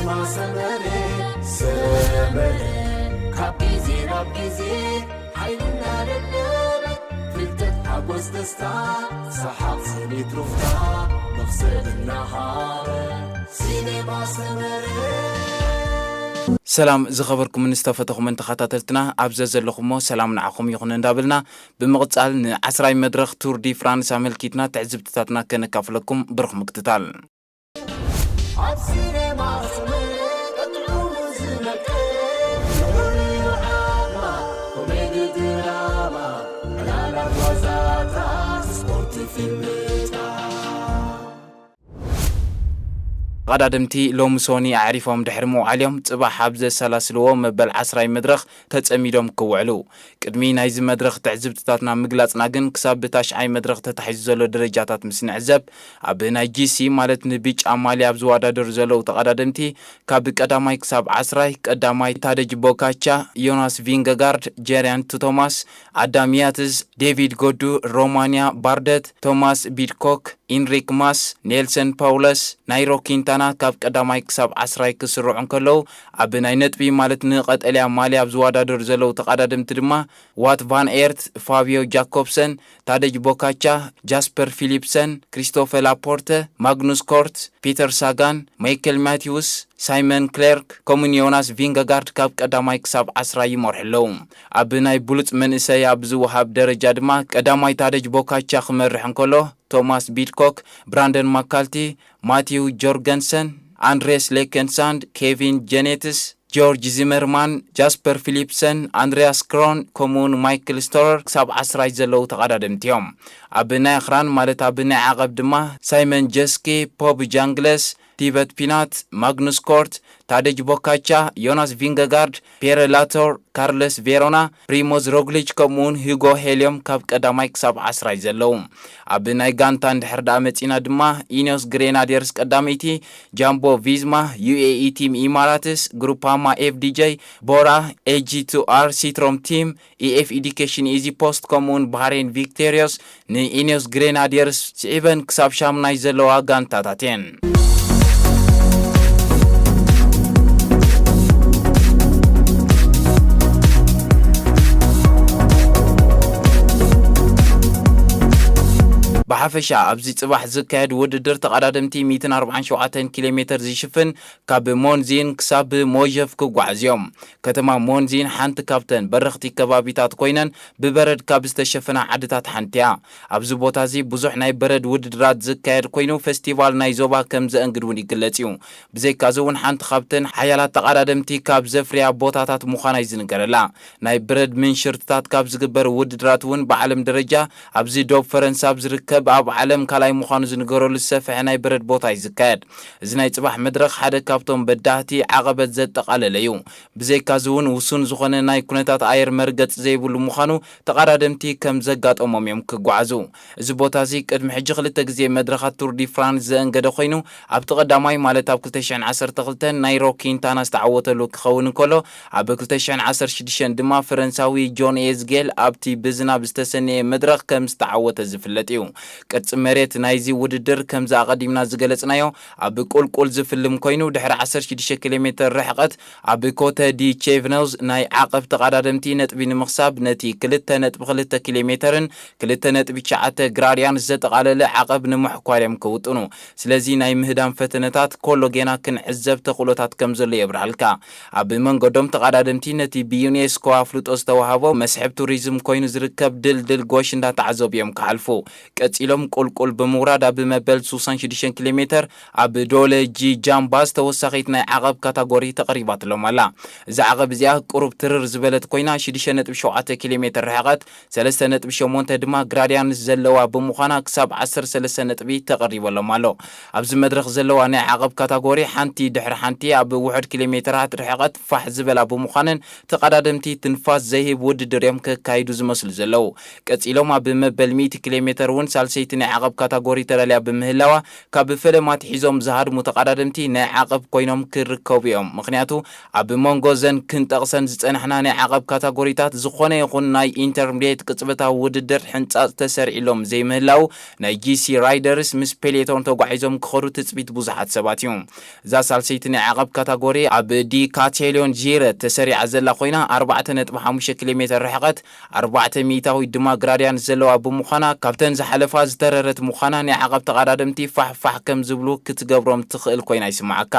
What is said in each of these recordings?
ሰመረ ሰመረ ካብ ግዜ ናብ ግዜ ሓይልና ደለበ ፍልጠት ሓጎስ ደስታ ሰሓቕ ስኒት ሩፍታ መኽሰብ እናሃበ ሲኔማ ሰመረ። ሰላም ዝኸበርኩምን ዝተፈተኹምን ተኸታተልትና፣ ኣብ ዘዘለኹሞ ሰላም ንዓኹም ይኹን እንዳበልና፣ ብምቕጻል ንዓስራይ መድረኽ ቱር ዲ ፍራንስ ኣመልኪትና ትዕዝብትታትና ከነካፍለኩም ብሩኽ ምክትታል። ኣብ ሲኔማ ሰመረ ቀጥዑ ዝመቀ ፍቕሪ ዓማ ኮሜዲ ድራማ ዕላላት ዋዛታት ስፖርት ፊልምታት ተቐዳደምቲ ሎሚ ሶኒ ኣዕሪፎም ድሕሪ ምውዓልዮም፣ ጽባሕ ኣብ ዘሰላስልዎ መበል ዓስራይ መድረኽ ተጸሚዶም ክውዕሉ። ቅድሚ ናይዚ መድረኽ ትዕዝብትታትና ምግላጽና ግን፣ ክሳብ ብታሽዓይ መድረኽ ተታሒዙ ዘሎ ደረጃታት ምስ ንዕዘብ፣ ኣብ ናይ ጂ ሲ ማለት ንብጫ ማልያ ኣብ ዝወዳደሩ ዘለዉ ተቐዳደምቲ፣ ካብ ቀዳማይ ክሳብ ዓስራይ፣ ቀዳማይ ታደጅ ቦካቻ፣ ዮናስ ቪንገጋርድ፣ ጀሪያን ቶማስ፣ ኣዳም ያትዝ፣ ዴቪድ ጎዱ፣ ሮማንያ ባርደት፣ ቶማስ ቢድኮክ፣ ኢንሪክ ማስ፣ ኔልሰን ፓውለስ፣ ናይሮ ኪንታና ካብ ቀዳማይ ክሳብ ዓስራይ ክስርዑ እንከለዉ፣ ኣብ ናይ ነጥቢ ማለት ንቐጠልያ ማልያ ኣብ ዝወዳደሩ ዘለዉ ተቐዳደምቲ ድማ ዋት ቫን ኤርት፣ ፋቢዮ ጃኮብሰን፣ ታደጅ ቦካቻ፣ ጃስፐር ፊሊፕሰን፣ ክሪስቶፈ ላፖርተ፣ ማግኑስ ኮርት፣ ፒተር ሳጋን፣ ማይክል ማቲውስ፣ ሳይመን ክሌርክ፣ ከምኡን ዮናስ ቪንገጋርድ ካብ ቀዳማይ ክሳብ ዓስራ ይመርሑ ኣለዉ። ኣብ ናይ ብሉጽ መንእሰይ ኣብ ዝወሃብ ደረጃ ድማ ቀዳማይ ታደጅ ቦካቻ ክመርሕ እንከሎ፣ ቶማስ ቢድኮክ፣ ብራንደን ማካልቲ፣ ማቲው ጆርገንሰን፣ ኣንድሬስ ሌከንሳንድ፣ ኬቪን ጀኔትስ፣ ጆርጅ ዚመርማን፣ ጃስፐር ፊሊፕሰን፣ ኣንድሪያስ ክሮን ከምኡውን ማይክል ስቶረር ክሳብ ዓስራይ ዘለዉ ተቐዳደምቲ እዮም። ኣብ ናይ ኣኽራን ማለት ኣብ ናይ ዓቐብ ድማ ሳይመን ጀስኪ፣ ፖብ ጃንግለስ፣ ቲበት ፒናት፣ ማግኑስ ኮርት፣ ታደጅ ቦካቻ፣ ዮናስ ቪንገጋርድ፣ ፔረ ላቶር፣ ካርለስ ቬሮና፣ ፕሪሞዝ ሮግሊች ከምኡውን ሂጎ ሄልዮም ካብ ቀዳማይ ክሳብ ዓስራይ ዘለዉ። ኣብ ናይ ጋንታ እንድሕር ደኣ መጺና ድማ ኢኒዮስ ግሬናዲየርስ ቀዳመይቲ፣ ጃምቦ ቪዝማ፣ ዩ ኤ ኢ ቲም ኢማራትስ፣ ግሩፓማ ኤፍ ዲ ጀይ፣ ቦራ፣ ኤ ጂ ቱ ኣር፣ ሲትሮም ቲም፣ ኢ ኤፍ ኢዲኬሽን ኢዚ ፖስት ከምኡውን ባህሬን ቪክቴሪዮስ ንኢኒዮስ ግሬናዲየርስ ስዒበን ክሳብ ሻምናይ ዘለዋ ጋንታታት እየን። ብሓፈሻ ኣብዚ ጽባሕ ዝካየድ ውድድር ተቐዳደምቲ ሚእትን ኣርባዓን ሸውዓተን ኪሎ ሜተር ዝሽፍን ካብ ሞንዚን ክሳብ ሞዠፍ ክጓዓዝ እዮም። ከተማ ሞንዚን ሓንቲ ካብተን በረኽቲ ከባቢታት ኮይነን ብበረድ ካብ ዝተሸፈና ዓድታት ሓንቲ እያ። ኣብዚ ቦታ እዚ ብዙሕ ናይ በረድ ውድድራት ዝካየድ ኮይኑ ፈስቲቫል ናይ ዞባ ከም ዘእንግድ እውን ይግለጽ እዩ። ብዘይካዚ እውን ሓንቲ ካብተን ሓያላት ተቐዳደምቲ ካብ ዘፍርያ ቦታታት ምዃና እዩ ዝንገረላ። ናይ በረድ ምንሽርትታት ካብ ዝግበር ውድድራት እውን ብዓለም ደረጃ ኣብዚ ዶብ ፈረንሳ ኣብ ዝርከብ ኣብ ዓለም ካልኣይ ምዃኑ ዝንገረሉ ዝሰፍሐ ናይ በረድ ቦታ እዩ ዝካየድ። እዚ ናይ ጽባሕ መድረኽ ሓደ ካብቶም በዳህቲ ዓቐበት ዘጠቓለለ እዩ። ብዘይካዚ እውን ውሱን ዝኾነ ናይ ኩነታት ኣየር መርገጽ ዘይብሉ ምዃኑ ተቐዳደምቲ ከም ዘጋጠሞም እዮም ክጓዓዙ። እዚ ቦታ እዚ ቅድሚ ሕጂ ክልተ ግዜ መድረኻት ቱር ዲ ፍራንስ ዘእንገደ ኮይኑ ኣብቲ ቀዳማይ ማለት ኣብ ክልተ ሽሕን ዓሰርተ ክልተን ናይሮ ኪንታና ዝተዓወተሉ ክኸውን እንከሎ ኣብ ክልተ ሽሕን ዓሰርተ ሽዱሽተን ድማ ፈረንሳዊ ጆን ኤዝጌል ኣብቲ ብዝናብ ዝተሰነየ መድረኽ ከም ዝተዓወተ ዝፍለጥ እዩ። ቅርጺ መሬት ናይዚ ውድድር ከምዚ ኣቐዲምና ዝገለጽናዮ ኣብ ቁልቁል ዝፍልም ኮይኑ ድሕሪ ዓሰርተ ሽዱሽተ ኪሎ ሜተር ርሕቐት ኣብ ኮተ ዲ ቼቭነውዝ ናይ ዓቐብ ተቐዳደምቲ ነጥቢ ንምኽሳብ ነቲ ክልተ ነጥቢ ክልተ ኪሎ ሜተርን ክልተ ነጥቢ ትሽዓተ ግራድያን ዘጠቓለለ ዓቐብ ንምሕኳር እዮም ክውጥኑ። ስለዚ ናይ ምህዳም ፈተነታት ኮሎ ጌና ክንዕዘብ ተኽእሎታት ከም ዘሎ የብርሃልካ። ኣብ መንገዶም ተቐዳደምቲ ነቲ ብዩኔስኮ ኣፍልጦ ዝተዋህቦ መስሕብ ቱሪዝም ኮይኑ ዝርከብ ድልድል ጎሽ እንዳተዓዘቡ እዮም ክሓልፉ። ቀጺሎም ቁልቁል ብምውራድ ኣብ መበል ስሳን ሽዱሽተን ኪሎ ሜተር ኣብ ዶለ ጂ ጃምባዝ ተወሳኺት ናይ ዓቐብ ካታጎሪ ተቐሪባትሎም ኣላ። እዛ ዓቐብ እዚኣ ቁሩብ ትርር ዝበለት ኮይና ሽዱሽተ ነጥቢ ሸውዓተ ኪሎ ሜተር ርሕቐት ሰለስተ ነጥቢ ሸሞንተ ድማ ግራድያንስ ዘለዋ ብምዃና ክሳብ ዓሰርተ ሰለስተ ነጥቢ ተቐሪበሎም ኣሎ። ኣብዚ መድረኽ ዘለዋ ናይ ዓቐብ ካታጎሪ ሓንቲ ድሕሪ ሓንቲ ኣብ ውሑድ ኪሎ ሜተራት ርሕቐት ፋሕ ዝበላ ብምዃነን ተቐዳደምቲ ትንፋስ ዘይህብ ውድድር እዮም ከካይዱ ዝመስሉ ዘለዉ። ቀጺሎም ኣብ መበል ሚእቲ ኪሎ ሜተር እውን ሳልሳይ ሳልሰይቲ ናይ ዓቐብ ካታጎሪ ተዳልያ ብምህላዋ፣ ካብ ፈለማ ኣትሒዞም ዝሃድሙ ተቐዳደምቲ ናይ ዓቐብ ኮይኖም ክርከቡ እዮም። ምኽንያቱ፣ ኣብ መንጎ ዘን ክንጠቕሰን ዝጸናሕና ናይ ዓቐብ ካታጎሪታት ዝኾነ ይኹን ናይ ኢንተርሚዲየት ቅጽበታዊ ውድድር ሕንጻጽ ተሰሪዕሎም ዘይምህላው፣ ናይ ጂ ሲ ራይደርስ ምስ ፔሌቶን ተጓዒዞም ክኸዱ ትጽቢት ብዙሓት ሰባት እዩ። እዛ ሳልሰይቲ ናይ ዓቐብ ካታጎሪ ኣብ ዲካቴሊዮን ጂረ ተሰሪዓ ዘላ ኮይና፣ ኣርባዕተ ነጥቢ ሓሙሽተ ኪሎ ሜተር ርሕቀት፣ ኣርባዕተ ሚእታዊት ድማ ግራድያን ዘለዋ ብምዃና፣ ካብተን ዝሓለፋ ዝተረረት ምዃና፣ ናይ ዓቐብ ተቐዳደምቲ ፋሕ ፋሕ ከም ዝብሉ ክትገብሮም ትኽእል ኮይና ይስምዓካ።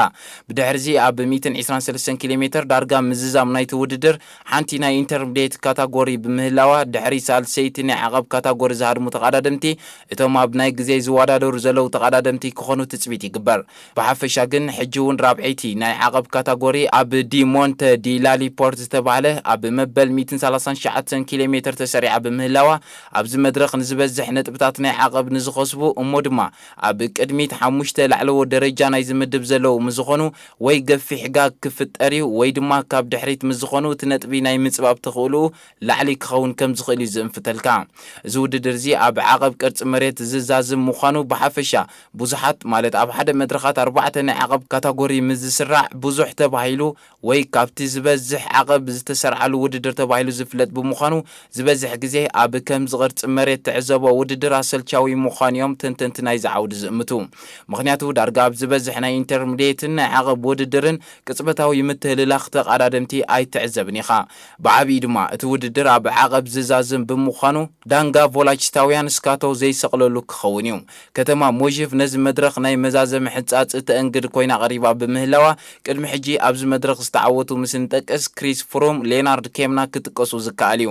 ብድሕርዚ ኣብ ሚእትን ዕስራን ሰለስተን ኪሎ ሜተር ዳርጋ ምዝዛም ናይቲ ውድድር፣ ሓንቲ ናይ ኢንተርሚዲየት ካታጎሪ ብምህላዋ፣ ድሕሪ ሳልሰይቲ ናይ ዓቐብ ካታጎሪ ዝሃድሙ ተቐዳደምቲ፣ እቶም ኣብ ናይ ግዜ ዝወዳደሩ ዘለዉ ተቐዳደምቲ ክኾኑ ትጽቢት ይግበር። ብሓፈሻ ግን፣ ሕጂ እውን ራብዐይቲ ናይ ዓቐብ ካታጎሪ ኣብ ዲ ሞንተ ዲ ላሊፖርት ዝተባህለ ኣብ መበል ሚእትን ሰላሳን ትሽዓተን ኪሎ ሜተር ተሰሪዓ ብምህላዋ፣ ኣብዚ መድረኽ ንዝበዝሕ ነጥብታት ናይ ዓቐብ ንዝኸስቡ፣ እሞ ድማ ኣብ ቅድሚት ሓሙሽተ ላዕለዎ ደረጃ ናይ ዝምድብ ዘለዉ ምስ ዝኾኑ፣ ወይ ገፊሕ ጋግ ክፍጠር እዩ፣ ወይ ድማ ካብ ድሕሪት ምስ ዝኾኑ፣ እቲ ነጥቢ ናይ ምጽባብ ተኽእልኡ ላዕሊ ክኸውን ከም ዝኽእል እዩ ዝእንፍተልካ። እዚ ውድድር እዚ ኣብ ዓቐብ ቅርጺ መሬት ዝዛዝም ምዃኑ ብሓፈሻ ብዙሓት፣ ማለት ኣብ ሓደ መድረኻት ኣርባዕተ ናይ ዓቐብ ካታጎሪ ምስ ዝስራዕ ብዙሕ ተባሂሉ ወይ ካብቲ ዝበዝሕ ዓቐብ ዝተሰርዓሉ ውድድር ተባሂሉ ዝፍለጥ ብምዃኑ፣ ዝበዝሕ ግዜ ኣብ ከምዚ ቅርጺ መሬት ትዕዘቦ ውድድር ኣሰልቻዊ ምዃኑ እዮም ተንተንቲ ናይዚ ዓውዲ ዝእምቱ። ምኽንያቱ ዳርጋ ኣብ ዝበዝሕ ናይ ኢንተርሚዲየትን ናይ ዓቐብ ውድድርን ቅጽበታዊ ምትህልላኽ ተቐዳደምቲ ኣይትዕዘብን ኢኻ። ብዓብዪ ድማ እቲ ውድድር ኣብ ዓቐብ ዝዛዝም ብምዃኑ፣ ዳንጋ ቮላችስታውያን ስካቶ ዘይሰቕለሉ ክኸውን እዩ። ከተማ ሞዥቭ ነዚ መድረኽ ናይ መዛዘሚ ሕንጻጽ ተእንግድ ኮይና ቀሪባ ብምህላዋ፣ ቅድሚ ሕጂ ኣብዚ መድረኽ ዝተዓወቱ ምስ እንጠቅስ፣ ክሪስ ፍሩም፣ ሌናርድ ኬምና ክጥቀሱ ዝከኣል እዩ።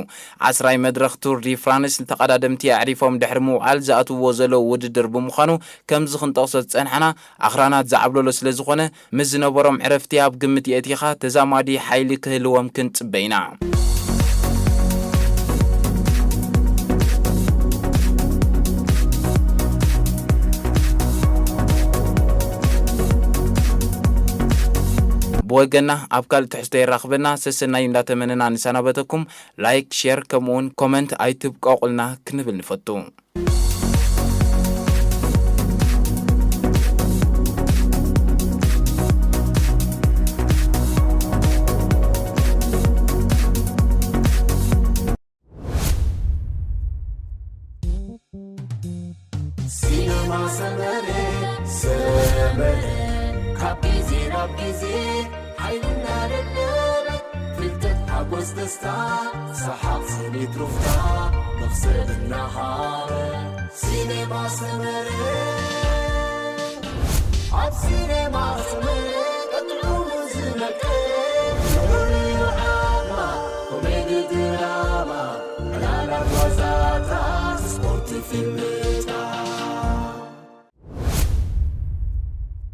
ዓስራይ መድረኽ ቱር ዲ ፍራንስ ንተቐዳደምቲ ኣዕሪፎም ድሕሪ ምውዓል ዝኣትውዎ ዘለዉ ውድድር ብምዃኑ፣ ከምዚ ክንጠቕሶ ዝጸንሓና፣ ኣኽራናት ዝዓብለሎ ስለ ዝኾነ፣ ምስ ዝነበሮም ዕረፍቲ ኣብ ግምት የእቲኻ ተዛማዲ ሓይሊ ክህልዎም ክንጽበ ኢና። ብወገና ኣብ ካልእ ትሕዝቶ የራኽበና። ሰሰናዩ እንዳተመነና ንሰናበተኩም። ላይክ፣ ሼር፣ ከምኡውን ኮመንት ኣይትብቀቑልና ክንብል ንፈቱ። ሲነማ ሰመረ፣ ሰመረ፣ ካብ ግዜ ናብ ግዜ ሓይልና ደለበ፣ ፍልጠት፣ ሓጎስ፣ ደስታ፣ ሰሓቕ፣ ስኒት፣ ሩፍታ፣ መኽሰብ እናሃበ። ሲኔማ ሰመረ፣ ኣብ ሲኔማ ሰመረ፣ ጥዑሙ ዝመቀ፣ ፍሉይ ዓማ፣ ኮሜዲ፣ ድራማ፣ ዕላላት፣ ዋዛታት፣ ስፖርት፣ ፊልም፣